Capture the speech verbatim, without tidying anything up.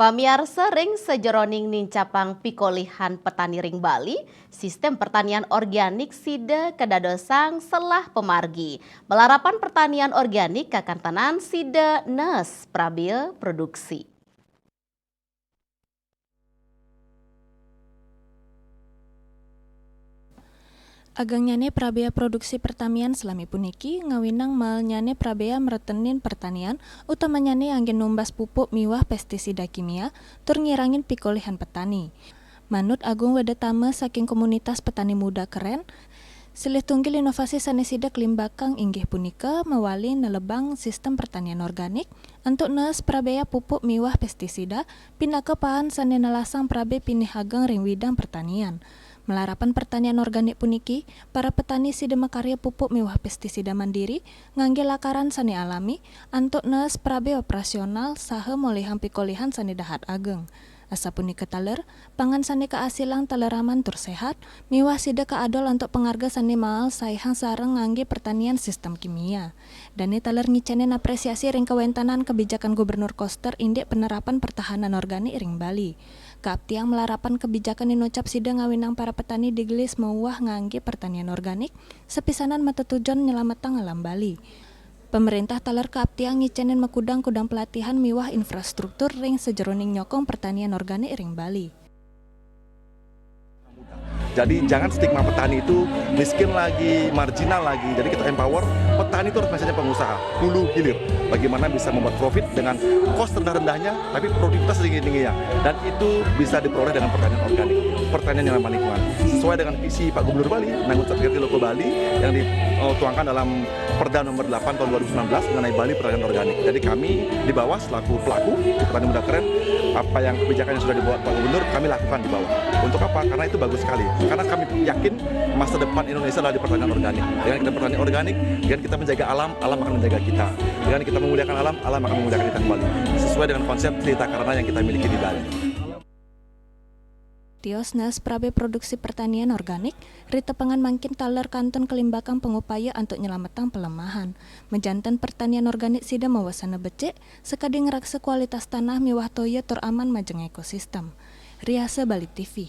Pamiarsa, ring sajeroning nincapang pikolihan petani ring Bali, sistem pertanian organik sida kadadosang selah pamargi. Malarapan pertanian organik kakantenan sida nes prabea produksi. Agengnyane prabea produksi pertamian salami puniki ngawinang malnyane prabea mretenin pertanian, utamanyane anggen numbas pupuk miwah pestisida kimia, tur ngirangin pikolihan petani. Manut Agung Wedetama saking komunitas petani muda Keren, silih tunggil inovasi sane sida kalimbakang inggih punika mawali nelebang sistem pertanian organik, antuk nes prabea pupuk miwah pestisida, pinaka paan sane nelasang prabe pinih ageng ring widang pertanian. Malarapan pertanian organik puniki, para petani sida makarya pupuk miwah pestisida mandiri, ngangge lakaran sane alami, antuk nes prabe operasional saha molihang pikolihan sane dahat ageng. Asapunika taler, pangan sane kaasilang taler aman tur sehat, miwah sida kaadol antuk pangarga sane maal saihang sareng ngangge pertanian sistem kimia. Dane taler ngicenin apresiasi ring kawentanan kebijakan Gubernur Koster indik penerapan pertahanan organik ring Bali. Kaaptiang malarapan kebijakan inucap sida ngawinang para petani digelis mauwah ngangge pertanian organik, sapisanan matetujon nyelametang alam Bali. Pemerintah taler kaaptiang ngicenin makudang-kudang pelatihan miwah infrastruktur ring sajeroning nyokong pertanian organik ring Bali. Jadi jangan stigma petani itu miskin lagi, marginal lagi. Jadi kita empower, petani itu harus mindsetnya pengusaha, hulu hilir. Bagaimana bisa membuat profit dengan cost rendah-rendahnya, tapi produktivitas tinggi-tingginya. Dan itu bisa diperoleh dengan pertanian organik, pertanian yang ramah lingkungan. Sesuai dengan visi Pak Gubernur Bali, Nanggu Sertifikat Loko Bali yang dituangkan dalam Perda nomor delapan tahun dua ribu sembilan belas mengenai Bali pertanian organik. Jadi kami di bawah selaku pelaku, petani muda Keren, apa yang kebijakan yang sudah dibuat Pak Gubernur, kami lakukan di bawah. Untuk apa? Karena itu bagus sekali. Karena kami yakin masa depan Indonesia adalah di pertanian organik. Dengan kita pertanian organik, dengan kita menjaga alam, alam akan menjaga kita. Dengan kita memuliakan alam, alam akan memuliakan kita kembali. Sesuai dengan konsep Trita Karana yang kita miliki di Bali. Tios nes prabe produksi pertanian organik, ritepengan mangkin taler kantun kalimbakang pangupaya antuk nyelametang palemahan. Majanten pertanian organik sida mawasana becik, sakadi ngraksa kualitas tanah miwah toya tur aman majeng ekosistem. Riasa Bali T V.